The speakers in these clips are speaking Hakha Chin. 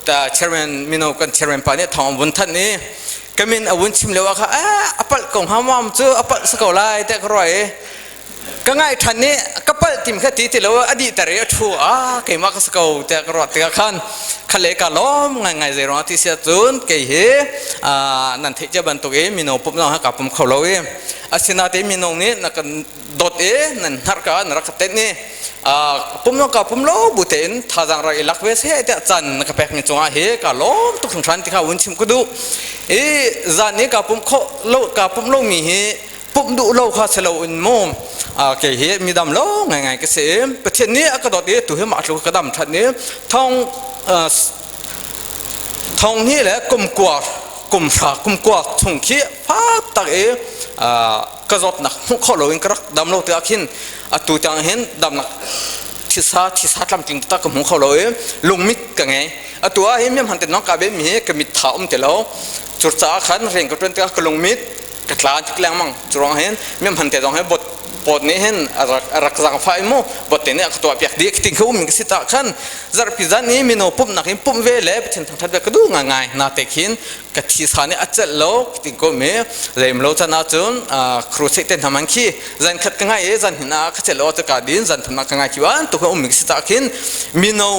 Ta chairman mino kan chairman pa nih thawng vun thanh i ka min a vun chim lio ah kha a palh ko hnga mam cu a palh si ko lai tiah ka ruah i ka ngai ṭhan i ka palh tim kha ti ti lo a dih ter i a ṭhu a keimah ka si ko tiah ka ruah tikah khan khale ka lawm ngaingai zei ruangah ti si ahcun kei hi nan theih cia bantuk i mino pumh zong ka pum kho lo i asinain mino nih na kan dawt i nan hnarh ka na rak ka tenh i pum zong ka pum lo bu tein thazaang rak i lak ve seh tiah caan na ka pekmi cungah hi ka lawm tuk hringhran ti kha vun chim ka duh i zan i ka pum khawh lo ka pum lomi hi pumh duh lo kha si lo in mu kei hi midam lo ngaingai ka si Pathian nih a ka dawt i tu hi mah tluk ka dam ṭhan i thong thong hnih le kum kua kum hra kum kua chung khi fak tak i ka zawtnak hmuh khawh loin ka rak dam lo tikah khin atu tiang hin damnak thisa thisa tlamtling taktak ka hmu kho lo i lungmit ka ngei atu ah hin mi hman te nong ka be mi hi ka mit tha um ti lo cucaah khan rian ka ṭuan tikah ka lungmit ka tla tik lengmang curuang hin mi hman te zong hi bot pot nih hin a rak zangfah i mu bot te nih a ka tuah piak dih ting kha um ka si ta khan zarhpi zan i mino pumhnak in pumh ve le Pathian thangthat ve ka duh ngai na te khin ka thisa nih a celh lo ting ko mi leim lo chan ahcun crusade te hna man khi zan khat ka ngai i zan hin ah ka celh lo ka din zan thum ka ngai khi an tu ka um mi ka si ta khin mino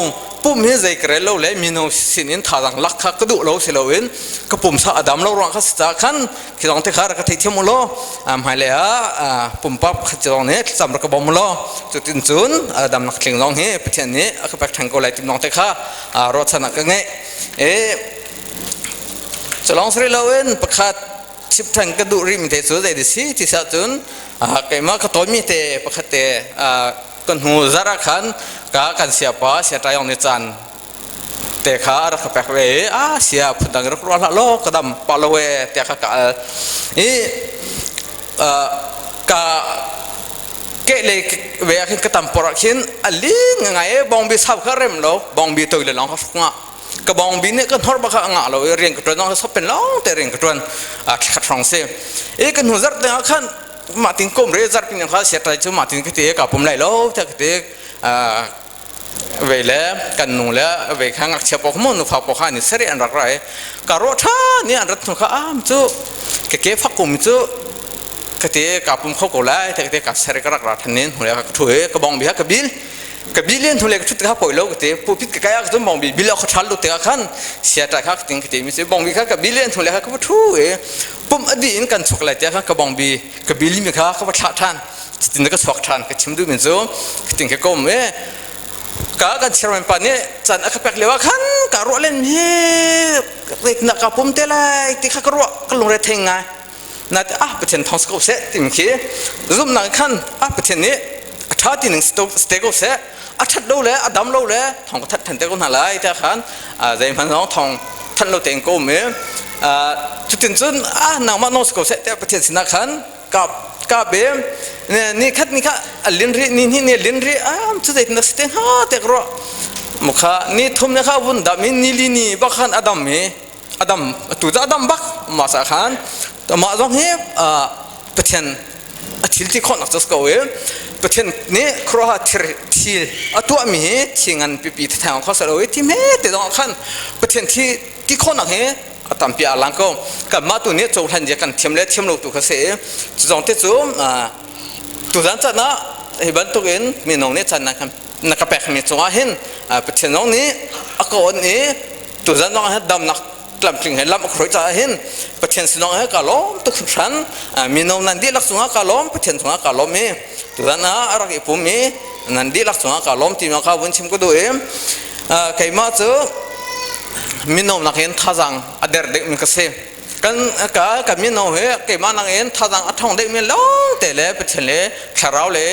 pum hi zei ka rel lo le mino sin in thazang lak kha ka duh lo si lo in ka pumsa a dam lo ruang kha si ca khan khi zong te kha rak ka theithiam u law hmailei ah pumpak pakhat zong nih thlacam rak ka bawm u law cutin cun damnak tling zong hi Pathian nih a ka pek ṭhan ko lai ti zong te kha ruahchan ah ka ngeih i culong sari loin pakhat chip ṭhan ka duh rih mi te cu zei si ti siah cun keimah ka tawnmi te pakhat te kan hnu zarh ah khan ka kan siapa siaṭayong nih caan te kha a rak ka pek ve i a sia phundang rak ruah hlah law ka dam pa lo e tiah kha ka al i ka kehlei ve ah khin ka tam por ah khin a ling ngai e bawngbi sau kha rem lo bawngbi toi le long kha hruk nga ka bawngbi nih ka hnor bak a ngah lo i rian ka tuan zong sop pen long te rian ka tuan a thla hrawng si i ka hnu zarh te ah khan mah tin kom re zarh pin kha sia tai chu mah tin ka ti ka pum lai lo tiah ka ti vei le kan nu le vei kha ngakchia paw kha nufa paw kha an i seri an rak ra i ka rawh ṭha ni an rat hnu kha am cu ka ke fak kum cu ka te ka pum kho ko lai te ka te ka seri ka rak ra than nin hnu le ka thu i ka bong bi ka bil ka bil in hnu le ka thut ka poi lo ka te pulpit ka kai ah cun bong bi bil ka ṭhal lu te khan sia ṭai kha ka ting ka te mi si bong bi kha ka bil in hnu le kha ka thu i pum adi in kan chuk lai te kha ka bong bi ka bil mi kha ka va thlah ṭhan cutin ka chuak ṭhan ka chim duhmi cu tin ka kom i ka kan chairman pa nih can a ka pek lio ah khan ka ruah len hi na ka pum te lai ti kha ka ruah ka lungre thei ngai na te ah Pathian thawng si ko seh timi khi zumhnak khan ah Pathian nih a ṭha ti ning si ko seh a ṭhat lo le a dam lo le thawng ka that than te ko hna lai tiah khan zeihmanh zong thawng thanh lo tein ka um i cutin cun ah nangmah nong si ko seh tiah Pathian sinah khan ka ka be ni khat ni kha a lin ri ni ni ni lin ri am chu zeitin dah si te hnga te ro mukha ni thum ne kha vun dam in ni li ni bak khan adam mi adam tu cha adam bak ma sa khan mah zong hi Pathian a thil ti khawh nak just ko e Pathian nih khuaruahhar thil thil a tuah mi hi thi ngan pipi thang kho sa lo i thi me te dong khan Pathian thi ti khawh nak hi a tampi a lang ko kanmah tu nih cohlan zia kan thiam le thiam lo tu kha si cu zong te cu tuzan chan ah hi bantuk in minung nih chan na ka pek mi cungah hin Pathian zong nih a ka on i tuzan zong ah damnak tlamtling he lam a khroi caah hin Pathian sinong he ka lawm tuk hringhran mino nan dihlak cungah ka lawm Pathian cungah ka lawm i tuzan ah a rak i pum i nan dihlak cungah ka lawm ti ma kha vun chim ka duh i keimah cu mino nakin thazaang a der deuhmi ka si kan ka kan mino hi keimah nakin thazaang a ṭhawng deuhmi lawngte le Pathian le thlarau le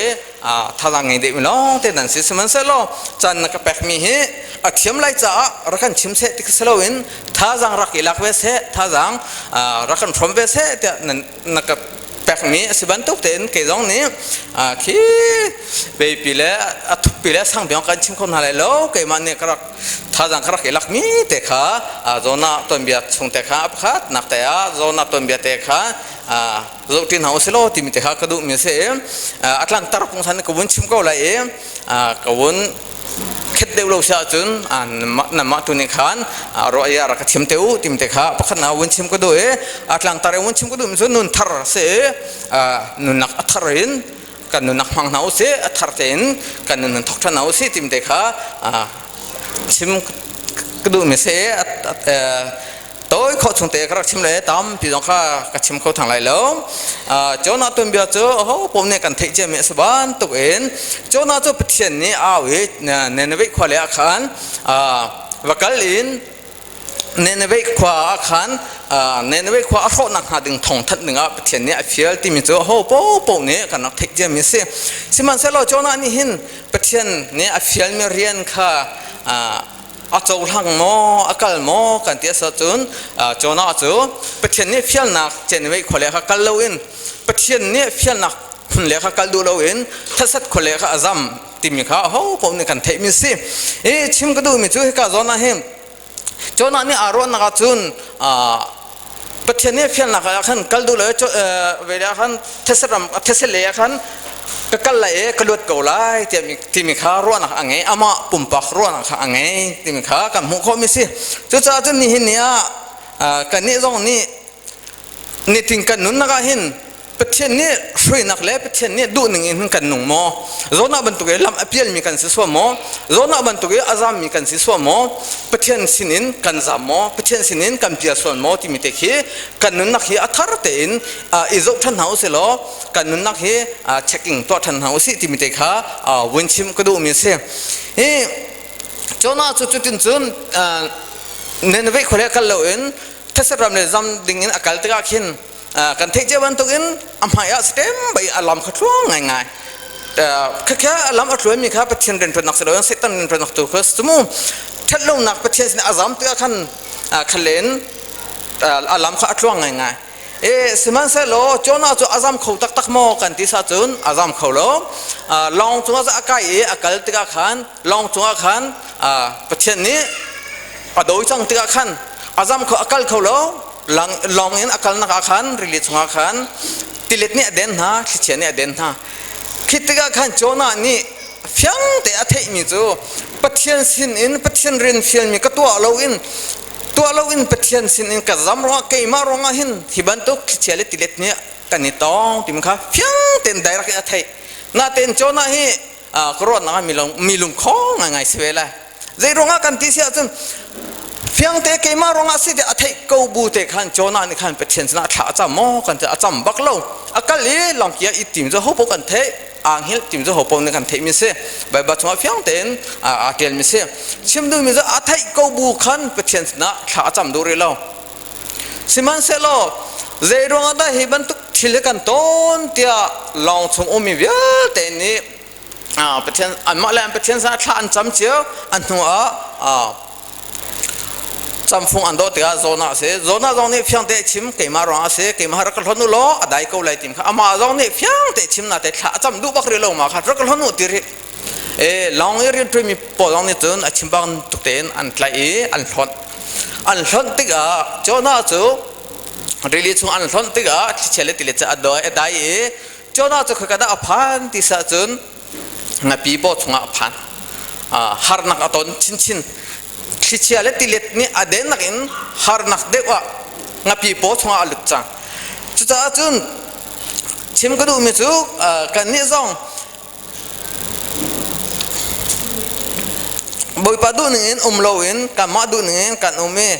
thazaang ngei deuhmi lawngte nan si sihmanhsehlaw caan na ka pekmi hi a thiam lai caah rak kan chim seh ti si loin thazaang rak i lak ve seh thazaang rak kan hrawm ve seh tiah na ka pekmi a si bantuk tein kei zong nih khi beipi le a thukpi le sangpi kan chim kho hna lai lo keimah nih ka rak thazaang ka rak i lakmi te kha zona tuanbia chung te kha a pakhat nak te ah zona tuanbia te kha zohṭi hna usilaw timi te kha ka duhmi a si i a tlangtar kong khan ka vun chim ko lai i ka vun. khet deuh lo si ahcun nanmah tu nih khan ruah i rak ka chim te u tim te kha pakhat na vun chim ka duh i a tlangtar in vun chim ka duh mi cu nun thar si i nunnak a thar in kan nunnak hmang hna usih a thar tein kan nun thok ṭhan hna usih tim te kha chim ka duh mi si. Toi khawh chung te ka rak chim le tampi zong kha ka chim kho thang lai lo. Jonah tuanbia cu ho paoh nih kan theih ciami a si bantuk in Jonah cu Pathian nih au i Nineveh khua le ah khan va kal in Nineveh khua ah khan Nineveh khua a hrawhnak hnga ding thawng thanh dingah Pathian nih a fial timi cu ho paohpaoh nih kan rak theih ciami a si. Sihmanhsehlaw Jonah nih hin Pathian nih a fialmi rian kha a cohlang maw a kal maw kan ti a si ahcun Jonah cu Pathian nih fialnak Nineveh khua le kha kal loin Pathian nih fialnak hmun le kha kal duh loin thasat khua le kha a zam timi kha aho paoh nih kan theihmi a si. I chim ka duhmi cu hika zawn ah hin Jonah nih aa ruahnak ahcun Pathian nih fialnak ah khan kal duh lo ve ah khan these ram these lei ah khan ka kal lai i ka luat ko lai timi kha ruahnak a ngei, amah pumpak ruahnak kha a ngei timi kha kan hmuh khawhmi si. Cucaah cun nihin ni ah kannih zong nih nitin kan nunnak ah hin Pathian nih hruainak le Pathian nih duhning in kan nung maw? Jonah bantuk i lam a pialmi kan si sual maw? Jonah bantuk i a zammi kan si sual maw? Pathian sinin kan zam maw? Pathian sinin kan pial sual maw? Timi te khi kan nunnak hi a thar tein i zoh ṭhan hna usih law kan nunnak hi checking tuah ṭhan hna usih timi te kha vun chim ka duhmi a si. Hi Jonah cu cutin cun Nineveh khua le kal loin these ram le zam ding in a kal tikah khin kan theih cia bantukin a hmai ah stem bai a lam kha tluang ngaingai khakha a lam a tluanmi kha Pathian rianṭuannak si loin Satan rianṭuannak tu kha si mu ṭhatlonak Pathian sin a zam tikah khan khalen a lam kha a tluang ngaingai. E sihmanhsehlaw Jonah cu a zam kho taktak maw kan ti sa cun a zam kho lo. Lawng cungah a kai i a kal tikah khan lawng cungah khan Pathian nih a dawi cang tikah khan a zam kho a kal kho lo. Lawng in a kalnak ah khan rili chungah khan tilet nih a den hna, thlichia nih a den hna. Khi tikah khan Jonah nih fiang te a theihmi cu Pathian sin in Pathian rian fialmi ka tuah loin tuah loin Pathian sin in ka zam ruangah keimah ruangah hin hi bantuk thlichia le tilet nih kan i tong timi kha fiang tein direct in a theih. Natein Jonah hi ka ruahnak ah mi lungkhong ngaingai si ve lai. Zei ruangah kan ti si ahcun fiangte keimah ruangah si ti a theih ko bu te khan Jonah nih khan Pathian sinah thla a cam maw kan ti a cam bak lo. A kal i lawngki ah i tim cu hopo kan theih aa hngilh tim cu hopo nih kan theih mi si. Baibal chungah fiang tein aa tial mi si. Chim duhmi cu a theih ko bu khan Pathian sinah thla a cam duh rih lo. Sihmanhsehlaw zei ruangah dah hi bantuk thil hi kan tawn tiah lawng chung ummi vialte nih Pathian anmah le an Pathian sinah thla an cam cio. An hnu ah camfung an dawh tikah Jonah a si. Jonah zong nih fiang te chim keimah ruangah a si, keimah rak ka hlonh u law a dai ko lai tim kha amah zong nih fiang te chim na te thla a cam duh bak rih lo ma kha rak ka hlonh u ti rih. E lawng i rianṭuanmi pawl zong nih cun a chim bang tuk tein an tlaih i an hlonh. An hlonh tikah Jonah cu rili chung an hlonh tikah thlichia le tilet cu a doi a dai i Jonah cu khaka dah a phan ti sah cun ngapi paw chungah a phan. Harnak a ton chinchin. Thlichia le tilet nih a dennak in harnak deuh ah ngapi paw chungah a lut cang. Cucaah cun chim ka duhmi cu kannih zong Bawipa duhning in um loin kanmah duhning in kan um i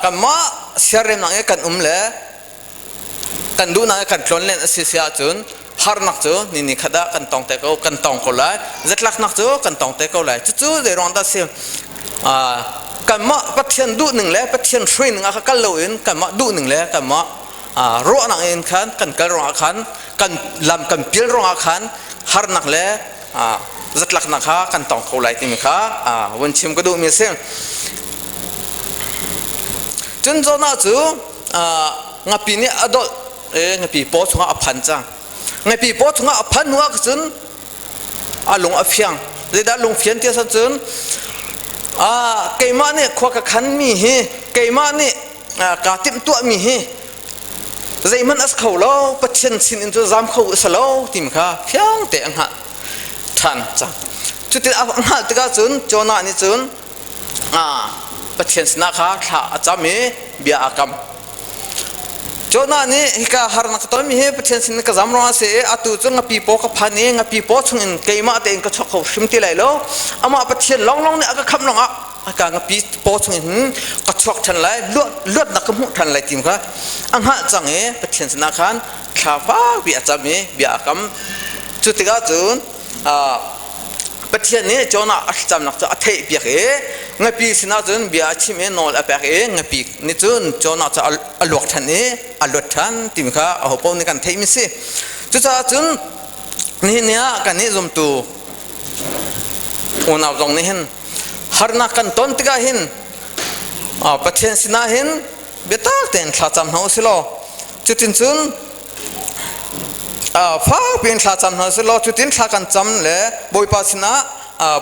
kanmah siaremnak i kan um le kan duhnak i kan tlonlen a si si ahcun harnak cu ni ni khat ah kan tong te ko kan tong ko lai, zatlaknak cu kan tong te ko lai. Cucu zei ruang dah si? Kanmah Pathian duhning le Pathian hruaining ah kha kal loin kanmah duhning le kanmah ruahnak in khan kan kal ruangah khan kan lam kan pial ruangah khan harnak le zatlaknak kha kan tong kho lai timi kha vun chim ka duhmi a si. Cun Jonah cu ngapi nih a dolh ngapi paw chungah a phan cang. Ngapi paw chungah a phan hnu ah cun a lung a fiang. Zeidah lung fian ti a cun keimah nih khua ka khanmi hi keimah nih kaa timhtuahmi hi zeihmanh a si kho lo, Pathian sin in cu zam kho a si lo timi kha fiang te a hngalh ṭhan cang. Cutin a hngalh tikah cun Jonah nih cun Pathian sinah kha thla a cam i bia aa kam. Jonah nih hika harnak ka tonmi hi Pathian sin ka zam ruangah a si i atu cu ngapi paw ka phan i ngapi paw chungin keimah tein ka chuak kho hrim ti lai lo. Amah Pathian lawnglawng nih a ka khamh lawngah hika ngapi paw chungin hin ka chuak ṭhan lai, luatnak ka hmuh ṭhan lai ti kha a hngalh cang i Pathian sinah khan thla fakpi a cam i bia a kam. Cu tikah cun Pathian nih Jonah a thlacamnak cu a theihpiak i ngapi sinah cun bia a chim i nawl a pek i ngapi nih cun Jonah cu a luak ṭhan i a luat ṭhan timi kha ahopaoh nih kan theihmi si. Cucaah cun nihin ni ah kannih zumtu unau zong nih hin harnak kan ton tikah hin Pathian sinah hin biatak tein thlacam hna u sih law cutin cun fakpi in thla cam hna sih law cutin thla kan cam le Bawipa sinah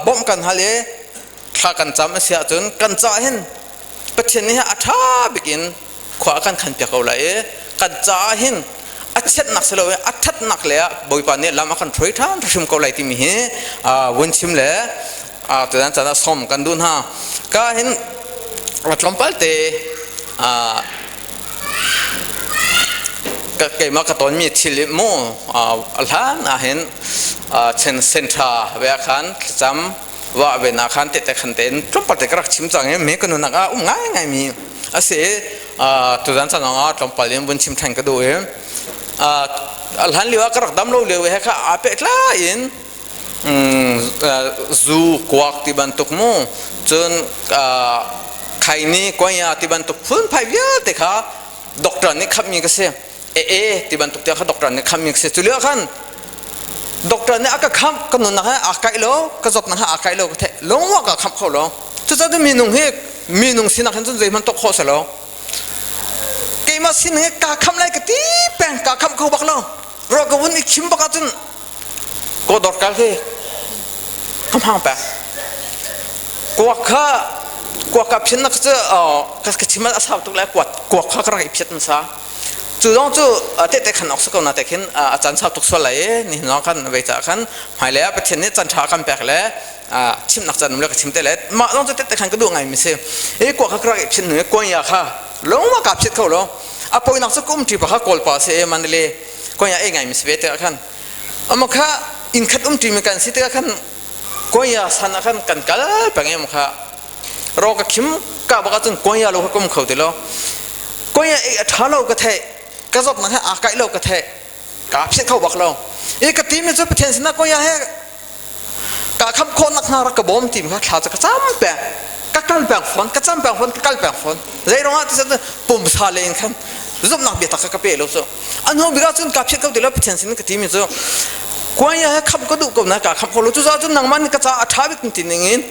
bawmh kan hal i thla kan cam a si ahcun kan caah hin Pathian nih a ṭha bik in khua a kan khanpiak ko lai i kan caah hin a chiatnak si loin a ṭhatnak le ah Bawipa nih lam a kan hruai ṭhan hrim ko lai timi hi vun chim le tutan caan ah sawm kan duh hna. Ka hin tlawmpal te keimah ka tonmi thil i mu a hlan ah hin chen senṭha ve ah khan thlacam wa ve na khan tete khan tein tlawmpal te ka rak chim cang i me ka nunak ah um ngai ngai mi a si tuzan chan ah tlawmpal in vun chim than ka duh i a hlan lio ah ka rak dam lo lio he kha aa pehtlai in zu kuak ti bantuk mu cun khaini konya ti bantuk phunphai vialte kha doctor nih khammi ka si e e ti bantuk te kha doctor nih khammi ka si cu lio khan doctor nih a ka khamh ka nunnak he aa kaih lo ka zawtnak he aa kaih lo ka theih lungwa ka khamh kho lo cucaah minung hi minung sinak hin cun zeihmanh tok khawh si lo keimah sin hi kaa khamh lai ka ti peng kaa khamh kho bak lo ro ka vun i khim bak ahcun Kawdawr kal hi ka hmang peng. Kuak kha kuak ka phian nak cu ka chim a sau tuk lai kuak kuak kha ka rak i phiat hmasa. Cu zong cu tehte khan ok si ko na te khin a caan sau tuk sual lai i nihin zong khan vei ca khan hmailei ah Pathian nih caan ṭha kan pek le chimnak caan um le ka chim te le mah zong cu tehte khan ka duh ngai mi si. I kuak kha ka rak i phian hnu i kuang kha lungma ka phiat kho lo. A poinak cu kum ṭi pa kha Kawlpa si i Mandalay konya ei ngai mi si ve te ah khan ama kha inn khat um ṭi mi kan si tikah khan konya san ah khan kan kal peng i kha ro ka khim ka bak ahcun konya lo kha kum kho ti lo konya ei a ṭha lo ka theih ka zawtnak he aa kaih lo ka theih ka phiat kho bak lo i ka ti mi cu Pathian sinah konya he ka khamh khawh nak hna rak ka bawm ti kha thla cu ka cam peng ka kal peng fawn ka cam peng fawn ka kal peng fawn zei ruangah ti pumsa le in khan zumhnak biatak kha ka pe lo cu an hnu bik ah cun ka phiat ko ti lo Pathian sin ka ti mi cu kuai he khamh ka duh ko na ka khamh kho lo cu cun nangmah nih ka ca a ṭha bik na ti ning in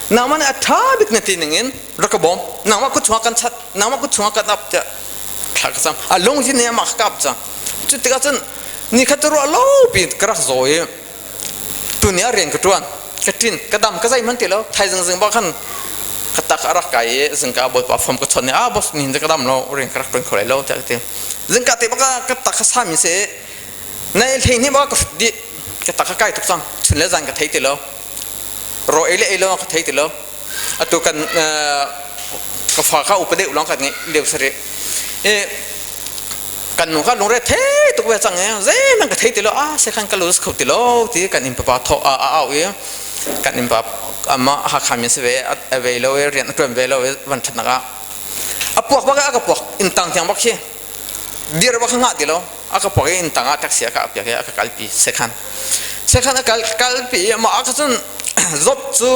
nangmah nih a ṭha bik na ti ning in rak ka bawm nangmah kut chungah kan chat nangmah kut chungah kan ap tiah thla ka cam a lung hi nih amah ka kap cang cu tikah cun ni khat ruah lo pi ka rak zaw i tuni ah rian ka ṭuan ka ṭin ka dam ka zeihmanh ti lo thaizing zing bak khan ka tak a rak kai i zingka bawipa fom ka chawnh i ah boss nihin cu ka dam lo rian ka rak ṭuan kho lai lo tiah ka ti zingka te bak ah ka tak ka sami si nai hlei hnih bak ka hrut dih ka tak ka kai tuk cang chun le zan ka thei ti lo ro ei le ei lo ka thei ti lo atu kan ka fa kha upa deuh lawng kan ngeih lio sari i kan nu kha lungre thei tuk ve cang i zeihmanh ka thei ti lo ah se khan ka lus kho ti lo ti kan innpa pa thaw a au i kan innpa amah Hakha mi si ve a vei lo i rian a ṭuan ve lo i van ṭhatnak ah a puak bak a ka puak inn tang tiang bak khi dir bak kha ngah ti lo a ka puak i inn tang ah taxi a ka piak i a ka kalpi sekhan sekhan a kal kalpi i amah ah cun zawt cu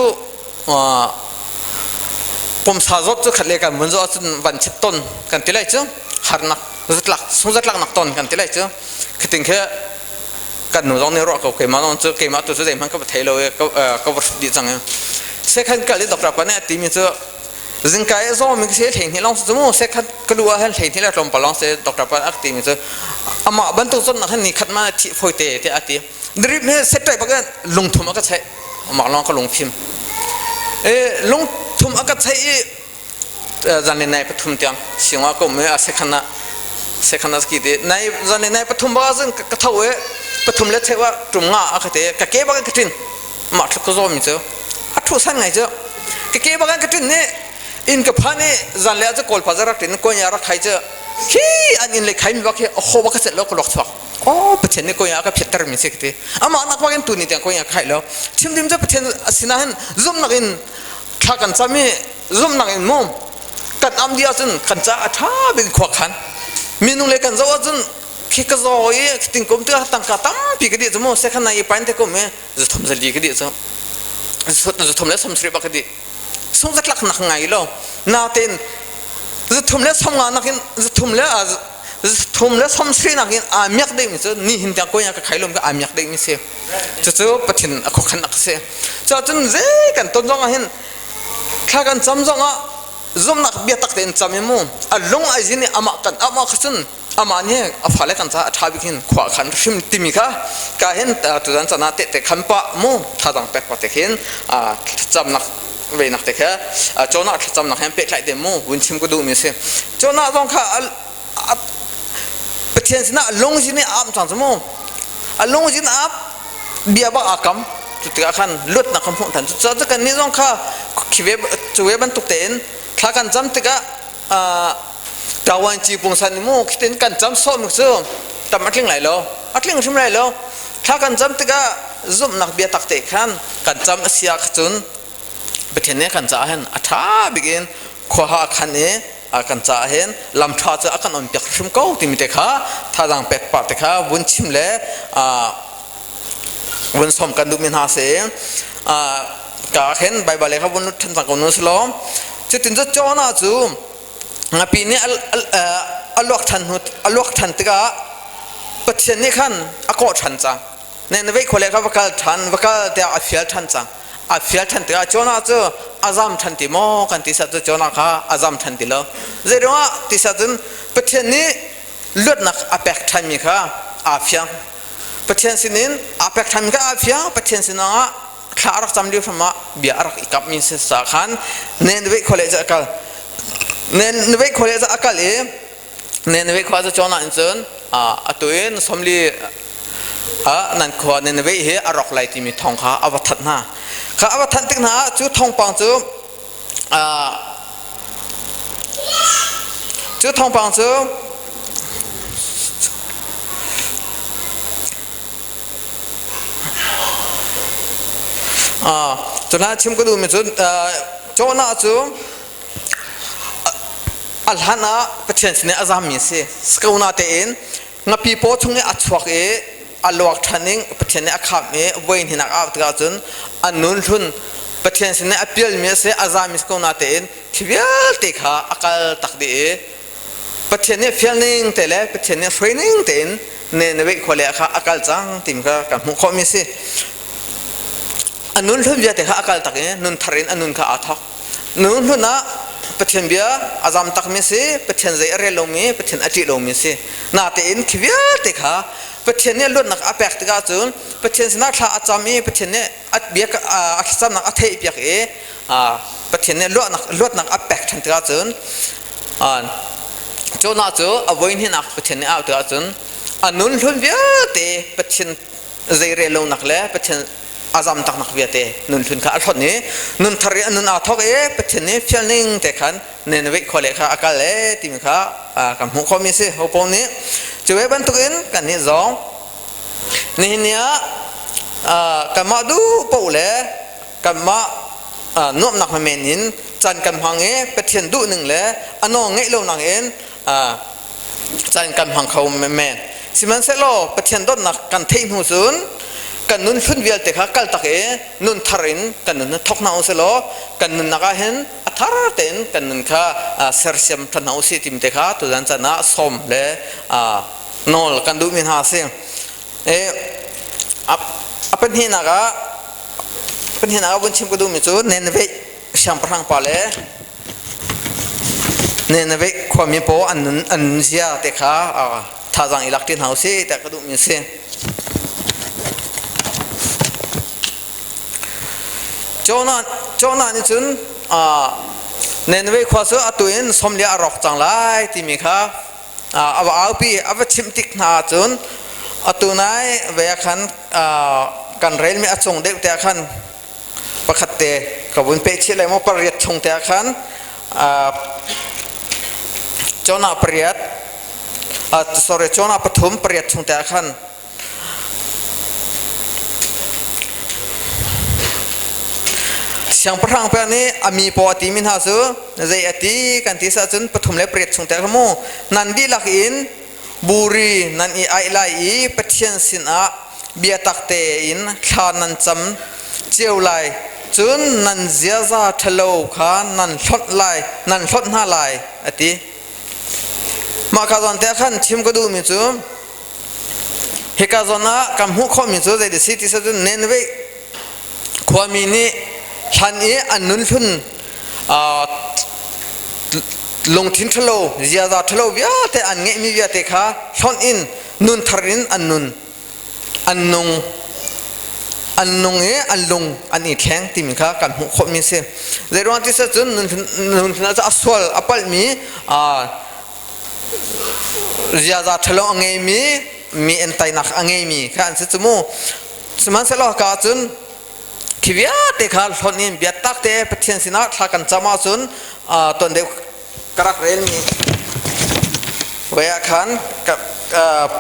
pumsa zawt cu khat le kan mun zawt cun van chit ton kan ti lai cu harnak zatlak sungzatlaknak ton kan ti lai cu khiting khi kan nu zong nih ruah ko keimah zong cu keimah tu cu zeihmanh ka va thei lo i ka va hrut dih cang i sekhan kal i doctor pa nih a timi cu zingka i zaw mi si hlei hnih lawng si cu mu sekhan ka lu ah hin hlei hnih le tlawmpal lawng si doctor pa a timi cu amah bantuk zawtnak hin ni khat ma thih fawi te tiah a ti drip he set bak in lungthum a ka cheih amah lawng ka lungfim e lungthum a ka cheih i zan nai pathum tiang singwa ko me a sekhan ah sekhan ah ski te nai zan nai pathum ba zan ka tho e. Pathum le cheu ah tum nga a ka ti. Ka ke bak in ka ṭin. Mah tluk ka zawmi cu. A ṭhu san ngai cu. Ka ke bak in ka ṭin nih inn ka phan i zanlei ah cu kawlpa za rak ṭin konya rak khai cu khi an inn le khai mi bak hi a haw bak ka celh lo ka luak chuak. Oh Pathian nih konya a ka phiatter mi si ka ti. Amah nak bak in tu ni tiang konya ka khai lo. Chim dim cu Pathian a sinah hin zumnak in thla kan cam i zumnak in mu kan am dih ahcun kan ca a ṭha bik khua khan minung le kan zoh ahcun khi ka zaw i ting kum tikah tangka tampi ka dih cu mu sekhan nai i pain te kum i zathum zali ka dih cu zathum le 70 bak ka dih sung zatlak nak ngai lo natein zathum le 50 nakin zathum le zathum le 70 nakin aa miak ding mi cu ni hin tiang ko ka khai lom ka aa miak ding mi si cucu pathin a khokhan nak si cun zei kan ton zong ah hin thla kan cam zong ah zumnak biatak tein cam i mu a lung ai zin i amah kan amah kha cun amah nih a fale kan caah a ṭha bik hin khua khan hrim timi kha ka hin tuzan chan ah tehte khan pah mu thazang pek pa te khin thlacamnak venak te kha Jonah thlacamnak he pehtlaih te mu vun chim ka duh mi si Jonah zong kha Pathian sinah lungzin i a am cang cu mu a lungzin a bia bak aa kam cu tikah khan luatnak kan hmuh than cucaah kan nih zong kha khi ve cu ve bantuk tein thla kan cam tikah ṭawan ci pungsan mu khitin kan cam sawm cu tam a tling lai lo a tling hrim lai lo thla kan cam tikah zumhnak bia tak te khan kan cam a si ah cun Pathian nih kan caah hin a ṭha bik in khua a khan i kan caah hin lam ṭha cu a kan on piak hrim ko timi te kha thazaang pek pah te kha vun chim le vun sawm kan duhmi hna si. Ka khin Baibal le kha vun lut ṭhan cang ko nu si law cutin cu Jonah cu ngapi nih a luak ṭhan hnu a luak ṭhan tikah Pathian nih khan a kawh ṭhan cang. Nineveh khua le kha va kal ṭhan va kal tiah a fial ṭhan cang a fial ṭhan tikah Jonah cu a zam ṭhan ti maw kan ti sat cu Jonah kha a zam ṭhan ti lo zeiruangah ti sat cun Pathian nih luatnak a pek ṭhanmi kha aa fiang Pathian sinin aa pek ṭhanmi kha aa fiang Pathian sinah thla a rak cam lio hram ah bia a rak i kapmi si sa khan Nineveh khua le cu a kal Nineveh khua le cu a kal i Nineveh khua cu Jonah in cun atu in 40 ah nan khua Nineveh hi a rawk lai timi thawng kha a va thanh hna. Kha a va thanh tik hna ah cu thawngpang cu cu thawngpang cu cu hna chim ka duhmi cu Jonah cu A hlan ah Pathian sin i a zammi a si. Skona tein ngapi paw chung i a chuak i a luak ṭhan i Pathian nih a khamh i voi hnih a au tikah cun a nun hlun Pathian sin i a pialmi a si, a zami skona tein khi vialte kha a kal tak dih i Pathian nih fial ning te le Pathian nih hruai ning tein Nineveh khua le kha a kal cang timi kha kan hmuh khawhmi a si. A nun hlun vialte kha a kal tak i nun thar in a nun kha aa thawk. Nu hlun ah Pathian bia a zam takmi si, Pathian zei a rel lomi, Pathian a ṭih lomi si. Natein khi vialte kha Pathian nih luatnak a pek tikah cun Pathian sinah thla a cam i Pathian nih a bia a thlacamnak a theihpiak i Pathian nih luatnak a pek ṭhan tikah cun Jonah cu a voi hnihnak Pathian nih a auh tikah cun a nun hlun vialte Pathian zei rel lonak le Pathian a zam taknak vialte nun hlun kha a hlonh i nun thar i a nun aa thawk i Pathian nih fial ning te khan Nineveh khua le kha a kal e timi kha kan hmuh khawhmi a si hopo nih cu ve bantukin kan nih zong nihin ni ah kanmah duh paoh le kanmah nuamhnak men in caan kan hmang i Pathian duh ning le a nawl ngeih lo nang in caan kan hmang kho men sihmanhsehlaw Pathian dawtnak kan theih hnu cun kan nun hlun vialte kha kal tak i nun thar in kan nun thok hna u silaw kan nunnak ah hin a thar tein kan nun kha sersiam than hna u sih timi te kha tuzan caan ah sawm le nawl kan duhmi hna a si a pahnihnak ah pahnihnak ah vun chim ka duhmi cu Nineveh siangpahrang pa le Nineveh khuami pawl an nun an zia te kha thazaang i lak ṭi hna usih tiah ka duhmi a si. Jonah Jonah nih cun Nineveh khua cu atu in 40 a rawk cang lai timi kha a va aupi a va chimh tik hna ahcun Atu nai ve ah khan kan relmi a cung deuh te ah khan pakhat te ka vun peh chih lai maw pariat chung te ah khan Jonah pariat sorry Jonah pathum pariat chung te ah khan Siangpahrang pa nih a mi paw a timi hna cu zei a ti kan ti sah cun pathum le pariat chung te kha mu nan dihlak in buri nan i aih lai i Pathian sinah biatak tein thla nan cam cio lai cun nan ziaza ṭhalo kha nan hlonh lai nan hlonh hna lai a ti. Mah ka zawn te ah khan chim ka duhmi cu hika zawn ah kan hmuh khawhmi cu zei si ti cun Nineveh khuami nih hlan i an nun hlun lungthin ṭhalo ziaza ṭhalo vialte an ngeihmi vialte kha hlonh in nun thar in an nun an nung an nung i an lung an i thleng timi kha kan hmuh khawhmi a si. Zeiruang ti cun nun hlun ah a sual a palhmi ziaza ṭhalo a ngeimi mi entainak a ngeimi kha an si cu mu. Sihmanhsehlaw ka cun khi vialte kha hlonh in biatak te Pathian sinah thla kan cam ahcun tuan deuh ka rak relmi voi ah khan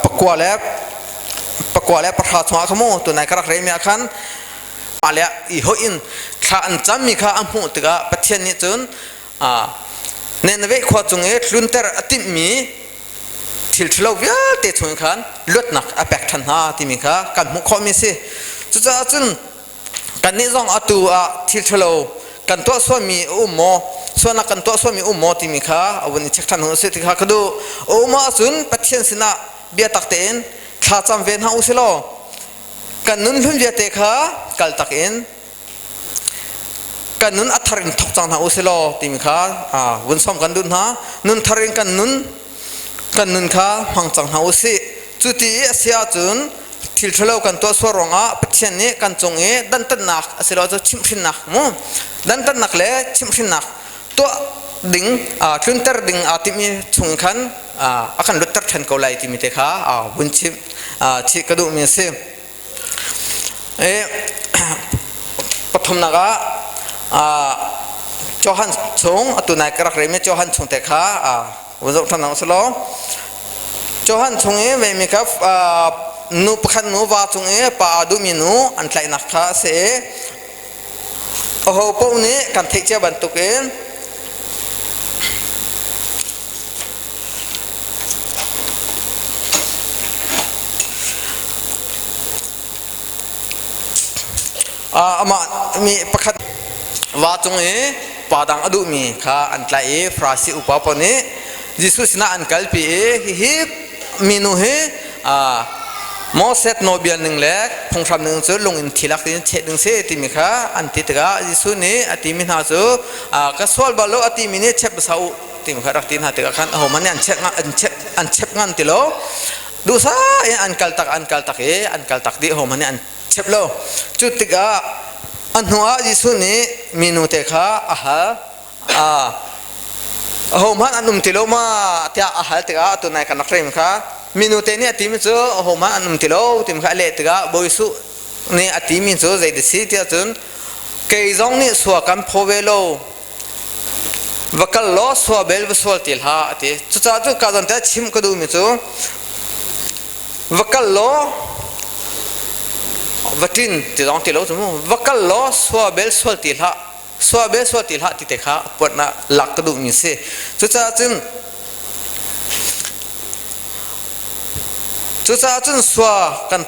pakua le pakua le pahra chungah kha mu tunai ka rak relmi ah khan mah le i hoih in thla an cammi kha a hmuh tikah Pathian nih cun Nineveh khua cung i tlunter a timhmi thil ṭhalo vialte chung khan luatnak a pek ṭhan hna timi kha kan hmuh khawhmi a si. Cucaah cun kannih zong atu ah thil ṭhalo kan tuah sualmi a um maw, sualnak kan tuah sualmi um maw timi kha a vun i check ṭhan hna usih ti kha ka duh. A um ahcun Pathian sinah biatak tein thla cam ve hna usih law kan nun hlun vialte kha kaltak in kan nun a thar in thok cang hna u si law timi kha vun sawm kan duh hna. Nun thar in kan nun kan nun kha hmang cang hna u sih. Cu ti i a si ahcun thil ṭhalo kan tuah sual ruangah Pathian nih kan cung i dantatnak asilo cu chimhhrinnak mu dantatnak le chimhhrinnak tuah ding tlunter ding aa timmi chung khan a kan lutter ṭhan ko lai timi te kha vun chimh chih ka duhmi a si. Pathumnak ah Johan chung atu nai ka rak relmi Johan chung te kha vun zoh ṭhan hna usih law Johan chung i vemi kha nu pakhat nu va cung i pa aa duhmi nu an tlaihnak kha a si i aho paoh nih kan theih cia bantukin Amah mi pakhat va cung i pa dang a duhmi kha an tlaih i Farasi upa pawl nih Jesuh sinah an kalpi i hihi minu hi Moses nawlbia ning le phunghram ning cu lung in thi lak in cheh ding si timi kha an ti tikah Jesuh nih a timi hna cu ka sual bal lo a timi nih chep hmasa u timi kha rak ti hna tikah khan ahohmanh nih an chep an chep an chep ngan ti lo duhsah in an kal tak an kal tak i an kal tak dih ahohmanh nih an chep lo. Cu tikah a hnuah Jesuh nih minu te kha a hal. Ahohmanh an um ti lo ma tiah a hal tikah atu nai kan rak rem kha minu te nih a timi cu ahohmanh an um ti lo timi kha a leh tikah Bawi Jesuh nih a timi cu zei si tiah cun kei zong nih sua kan phaw ve lo va kal law sua bel va sual ti hlah a ti. Cucaah cu ka zawn te chim ka duhmi cu va kal law va ṭin ti zong ti lo cu mu va kal law sua bel sual ti hlah sua bel sual ti hlah ti te kha puat ah lak ka duhmi si. Cucaah cun cucaah cun sua kan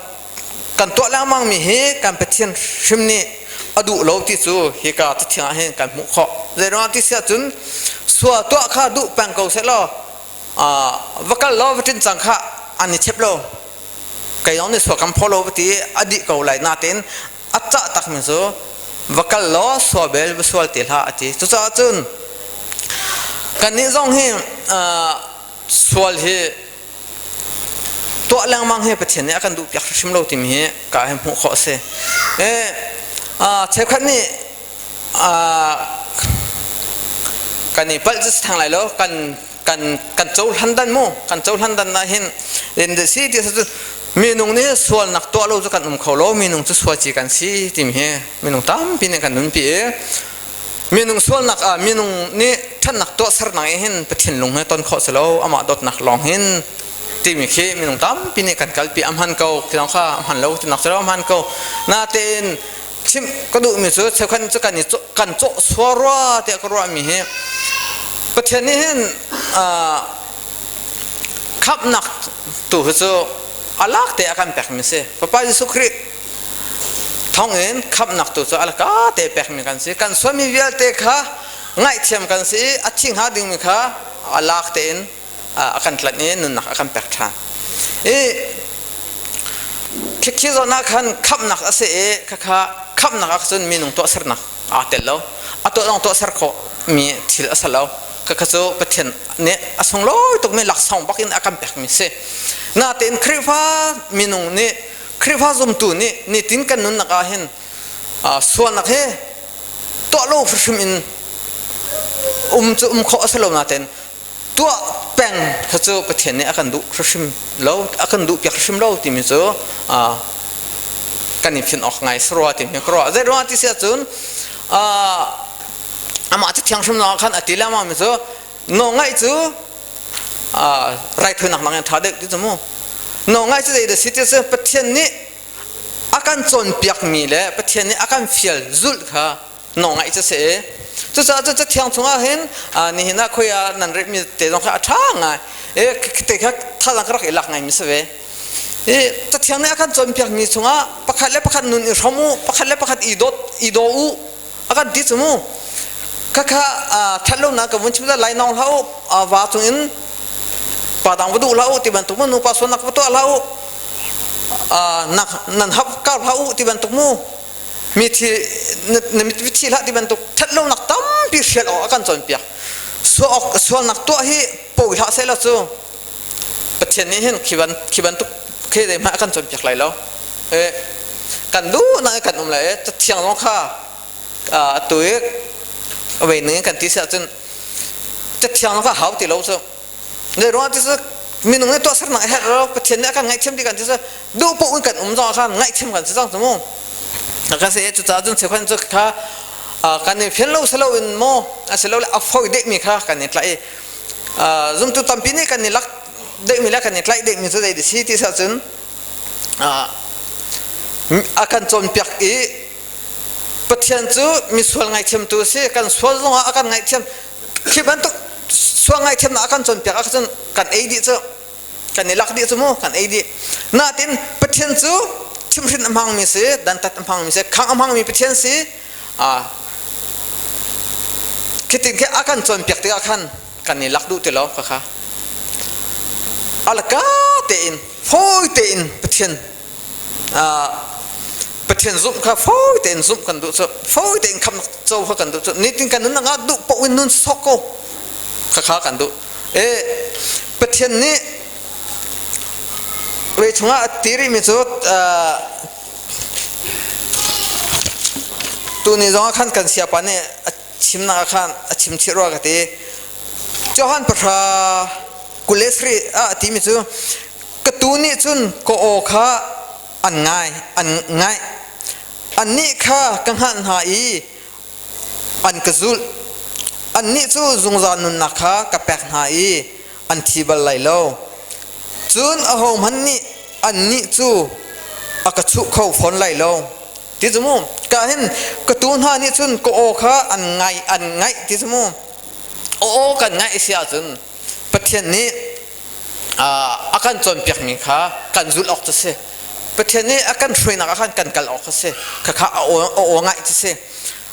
kan tuah lengmang mi hi kan Pathian hrim nih a duh lo ti cu hika cathiang ah hin kan hmuh khawh. Zeiruangah ti si ahcun sua tuah kha duh peng ko seh law va kal law va ṭin cang kha an i chep lo. Kei zong nih sua kan phaw lo va ti a dih ko lai natein a cah takmi cu va kal law sua bel va sual ti hlah a ti. Cucaah cun kannih zong hi sual hi tuah lengmang hi Pathian nih a kan duhpiak hrimhrim lo timi hi ka hi hmuh khawh a si. Cheukhat nih kan i palh cu si theng lai lo kan kan kan cohlan dan mu kan cohlan dan ah hin si ti cu. Minung nih sualnak tuah lo cu kan um kho lo, minung cu sual ci kan si timi hi minung tampi nih kan nunpi i minung sualnak ah minung nih ṭhatnak tuahsernak in hin Pathian lung he ton khawh si lo, amah dawtnak lawng hin timi khi minung tampi nih kan kalpi a hman ko khi kha a hman lo tinak cu a hman ko. Natein chimh ka duhmi cu cheukhat cu kan i kan cawh sua rua tiah ka ruahmi hi Pathian nih hin khamhnak tu hi cu a lak te a kan pekmi si. Fapa Jesuh Khrih thawngin khamhnak tu cu a laka te pekmi kan si. Kan sualmi vialte kha ngaihthiam kan si i a thi hnga dingmi kha a lak tein a kan tlanh i nunnak a kan pek ṭhan. I khikhi zawn ah khan khamhnak a si i khakha khamhnak ah cun minung tuahsernak aa tel lo. A tuah dong tuahser khawh mi thil a si lo. Khakha cu Pathian nih a sunglawi tukmi laksawng bak in a kan pekmi si. Natein Khrihfa minung nih Khrihfa zumtu nih nitin kan nunnak ah hin sualnak hi tuah lo hrimhrim in um cu um khawh a si lo natein tuah peng kha cu Pathian nih a kan duh hrimhrim lo a kan duh piak hrimhrim lo timi cu kan i fin awk ngai sarua timi ka ruah zei ruang ti si ahcun amah cu thiang hrim lawng khan a ti lengmang mi cu nawl ngaih cu raithawinak nakin ṭha deuh ti cu mu nawl ngaih cu zei dah si ti cu Pathian nih a kan cawnpiakmi le Pathian nih a kan fial zulh kha nawl ngaih cu si cucaah cu cathiang chungah hin nihin ah khoi ah nan rehmi te zong kha a ṭha ngai e te kha thazaang ka rak i lak ngai mi si ve i cathiang nih a kan cawnpiakmi chungah pakhat le pakhat nun i hrom u pakhat le pakhat i dawt i daw u a kan ti cu mu khakha ṭhat lonak ka vun chim lai nawng hlah u va cung in pa dang va duh hlah u ti bantuk mu nupa sualnak va tuah hlah u nan hap kar hlah u ti bantuk mu mi thi na mit thi hlah ti bantuk ṭhat lonak tampi hrial awk a kan cawnpiak sualnak tuah hi pawi hlah seh law cu Pathian nih hin khi bantuk khi dei hmanh a kan cawnpiak lai lo kan duhnak kan um lai cathiang zong kha atu i vei ning kan ti si ahcun cathiang zong kha hau ti lo cu Zei ruang ti cu minung nih tuahsernak a herh lo Pathian nih a kan ngaihthiam ti kan ti cu duh paoh in kan um zong khan ngaihthiam kan si cang cu mu kan si cucaah cun cheukhat cu kha kan i fian lo silo in maw asilole a fawi dehmi kha kan i tlaih i zumtu tampi nih kan i lak dehmi le kan i tlaih dehmi cu zei si ti ahcun a kan cawnpiak i Pathian cu misual ngaihthiamtu a si kan sual zongah a kan ngaihthiam Khi bantuk sual ngaihthiamnak a kan cawnpiak ahcun kan ei dih cu kan i lak dih cu mu kan ei dih. Natin Pathian cu chimhrin a hmangmi si, dantat a hmangmi si, khang a hmangmi Pathian si. Khitin khi a kan cawnpiak tikah khan kan i lak duh ti lo kha kha. Alaka tein fawi tein Pathian Pathian zumh kha fawi tein zumh kan duh cu fawi tein khamnak co kha kan duh cu nitin kan nun ah duh paoh in nun sok ko kha kha kan duh e Pathian nih ve chungah a ti rihmi cu tuni zong ah khan kan siapa nih a chimnak ah khan a chim chih rua ka ti Johan pahra 23 ah a timi cu Ka tuu nih cun ka aw kha an ngai, an ngaih. Annih kha ka hngalh hna i an ka zulh. Annih cu zungzal nunnak kha ka pek hna i an thi bal lai lo. Cun ahohmanh nih annih cu a ka chuh kho fawn lai lo. Ti cu mu, ka hin ka tuu hna nih cun ka aw kha an ngai, an ngaih ti cu mu. Aw kan ngaih si ahcun Pathian nih a kan cawnpiakmi kha kan zulh awk cu si. Pathian nih a kan hruainak ah khan kan kal awk a si. Khakha a aw ngaih cu si.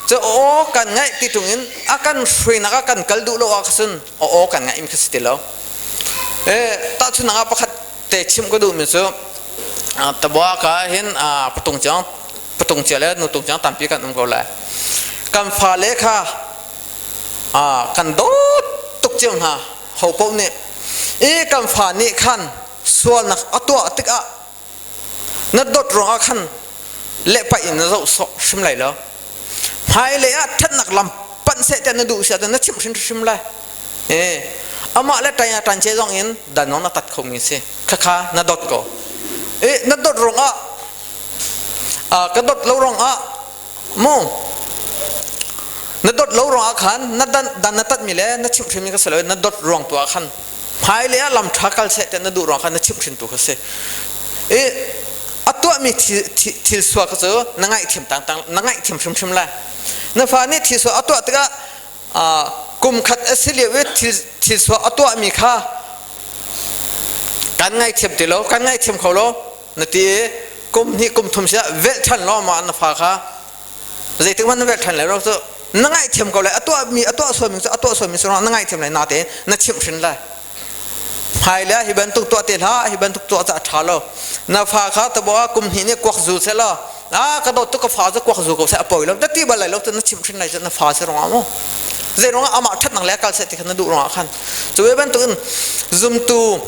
Cu aw kan ngaih ti ṭung in a kan hruainak ah kan kal duh lo ah cun a aw kan ngaih mi kha si ti lo. Tahchunhnak ah pakhat te chim ka duhmi cu tabua ka hin patung ciang patung cia le nutung ciang tampi kan um ko lai. Kan fale kha kan dawt tuk cio hna ho paoh nih i kan fa nih khan sualnak a tuah tikah na dawt ruangah khan lehpaih in na zoh sawh hrim lai lo hmailei ah ṭhatnak lam panh seh tiah na duh si ahcun na chimh hrimhrim lai amah le ṭai ah ṭan ce zong in dan zong na tat khomi si khakha na dawt ko. E na dawt ruangah ka dawt lo ruangah mu na dawt lo ruangah khan na dan dan na tat mi le na chimh hrim mi ka si lo na dawt ruang tu ah khan hmailei ah lam ṭha kal seh tiah na duh ruang khan na chimh hrin tu kha si. I a tuahmi thil sual kha cu na ngaihthiam tangtang na ngaihthiam hrimhrim lai. Na fa nih thil sual a tuah tikah kum khat a si lio i thil sual a tuahmi kha kan ngaithiam ti lo, kan ngaithiam kho lo na ti i kum hnih kum thum siah velh ṭhan law ma na fa kha zeitik hmanh na velh ṭhan lai lo cu na ngaihthiam ko lai. A tuahmi a tuah sualmi cu a tuah sualmi cu na ngaihthiam lai natein na chimh hrin lai. Hmailei ah hi bantuk tuah te hlah, hi bantuk tuah cu a ṭha lo. Na fa kha tabo ah kum hnih nih kuak zu seh law, ah ka dawt tuk ka fa cu kuak zu ko seh a poi lo na ti bal lai lo cu na chimh hrin lai cu na fa si ruangah mu. Zei ruangah amah ṭhatnak le kal seh ti kha na duh ruangah khan. Cu ve bantukin zumtu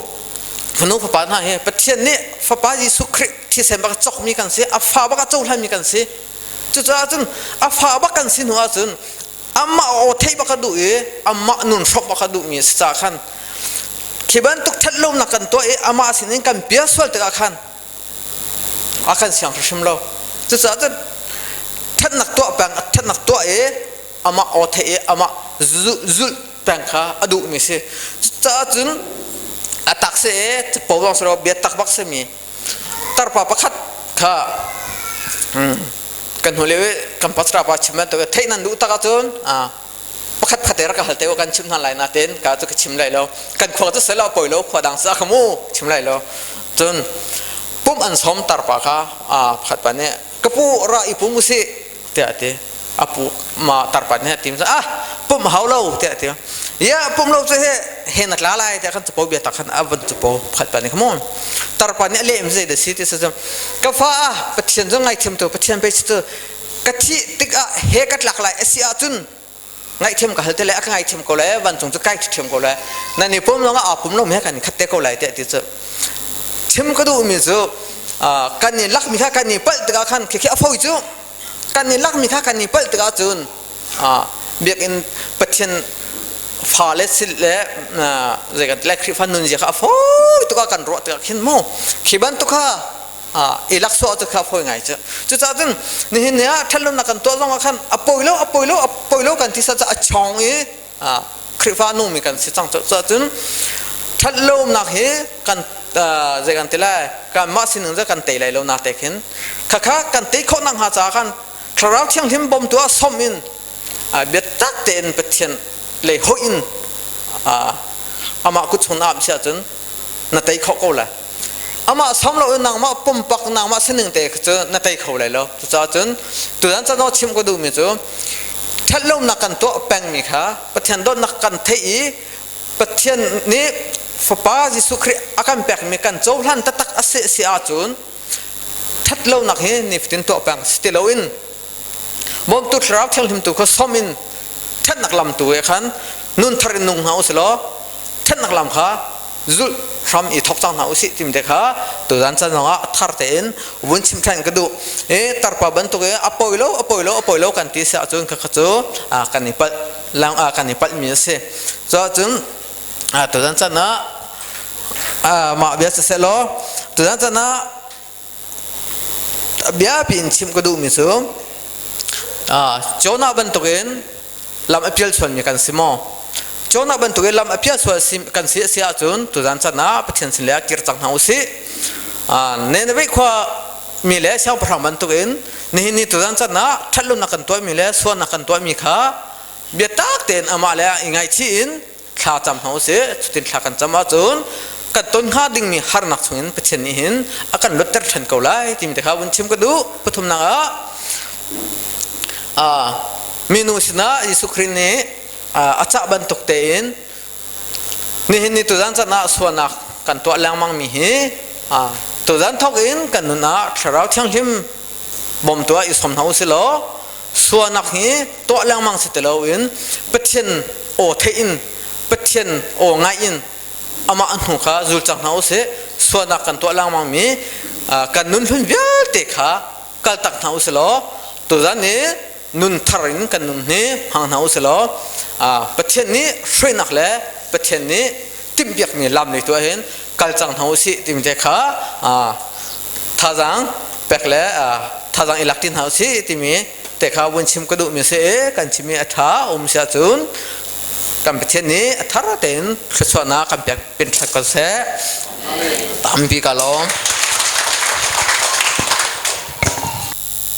fanu fapa hna hi Pathian nih Fapa Jesuh Khrih thisen bak a cawkmi kan si, a fa bak a cohlanmi kan si. Cucaah cun a fa bak kan si hnu ahcun amah aw theih bak a duh i amah nun hrawmh bak a duhmi a si caah khan khi bantuk ṭhatlonak kan tuah i amah sinin kan pial sual tikah khan a kan siang hrimhrim lo. Cucaah cun ṭhatnak tuah peng ṭhatnak tuah i amah aw theih i amah zulh peng kha a duhmi a si. Cucaah cun a tak si i capo zong si lo biatak bak simi tarpa pakhat kha kan hnu lio i kan pastor pa chim bantuk theih nan duh tak ahcun pakhat khat te rak ka hal te kan chim hna lai natein ka cu ka chim lai lo. Kan khua cu selo poi lo, khua dang sa ka mu chim lai lo. Cun pum an som tarpa kha pakhat pa nih ka pu ra i pum usih tiah a ti. A pu ma tarpa nih a tim ah pum hau lo tiah a ti. Ya pum lo cu he he na tla lai tiah khan capo bia tak khan a van capo pakhat pa nih kha mu tarpa nih a lem zei da si ti sa ka fa ah Pathian cu ngaithiam tu Pathian pe si tu ka thih tikah he ka tlak lai a si ahcun ngaihthiam ka hal te le a ka ngaithiam ko lai, vancung cu kai ṭhiam ko lai, nan i pum zong ah aa pum lo mi he kan khat te ko lai tiah ti cu chim ka duhmi cu kan i lakmi kha kan i palh tikah khan khi a foi cu kan i lakmi kha kan i palh tikah cun biakinn Pathian fale sil le zei kan le Khrihfa nunzia kha a fawi tuk ah kan ruah tikah khin mu khi bantuk kha i laksawh cu kha fawi ngai cu. Cucaah cun nihin ni ah ṭhatlonak kan tuah zong ah khan a poi lo, a poi lo, a poi lo kan ti sa a chawng i Khrihfa nungmi kan si cang. Cucaah cun ṭhatlonak hi kan zei kan ti lai, kanmah sining cu kan tei lai lo na te khin khakha kan tei khawh nak hnga caah khan Thlarau Thianghlim bawmtu ah sawm in biatak tein Pathian lei hoih in amah kut chung na ap si ahcun na tei kho ko lai. Amah som lo in nangmah pumpak nangmah sining te cu na tei kho lai lo. Cucaah cun tutan cano chim ka duhmi cu ṭhatlonak kan tuah pengmi kha Pathian dawtnak kan theih i Pathian nih Fapa Jesuh Khrih a kan pekmi kan cohlan taktak a si si ahcun ṭhatlonak hi nifatin tuah peng si ti loin bawmtu Thlarau Thianghlim tu kha som in ṭhatnak lam tu he khan nun thar in nung hna u silaw ṭhatnak lam kha zulh hram i thok cang hna usih timi te kha tuzan caan zongah thar tein vun chim ṭhan ka duh. I tarpa bantuk i a poi lo, a poi lo, a poi lo kan ti si ahcun kha cu kan i palh lang kan i palhmi a si. Cuahcun tuzan caan ah mah bia siseh law tuzan caan ah biapi in chim ka duhmi cu Jonah bantukin lam a pial sualmi kan si maw? Jonah bantukin lam a pial sual kan si a si ahcun tuzan chan ah Pathian sin le ah kir cang hna usih. Nineveh khua mi le siangpahrang bantukin nihin ni tuzan chan ah ṭhatlonak kan tuahmi le sualnak kan tuahmi kha biatak tein amah le i ngaihchih in thla cam hna usih. Cutin thla kan cam ahcun kan ton hnga dingmi harnak chungin Pathian nih hin a kan luatter ṭhan ko lai timi te kha vun chim ka duh. Pathumnak ah minu sinah Jesuh Khrih nih a cah bantuk tein nihin ni tuzan chan ah sualnak kan tuah lengmang mi hi tuzan thawk in kan nun ah Thlarau Thianghlim bawmtu ah i sawm hna usih law sualnak hi tuah lengmang si ti loin Pathian aw theih in Pathian aw ngaih in amah hnu kha zul cang hna usih. Sualnak kan tuah lengmang mi kan nun hlun vialte kha kaltak hna usih law tuzan ni nun thar in kan nun hi hmang hna usih law Pathian nih hruainak le Pathian nih timhpiakmi lam lei tu ah hin kal cang hna usih timi te kha. Thazaang pek le thazaang i lak ti hna usih timi te kha vun chim ka duhmi si i kan chimmi a ṭha um si ahcun kan Pathian nih a thar tein thluachuahnak kan pek pin thlat ko seh. Tampi ka lawm.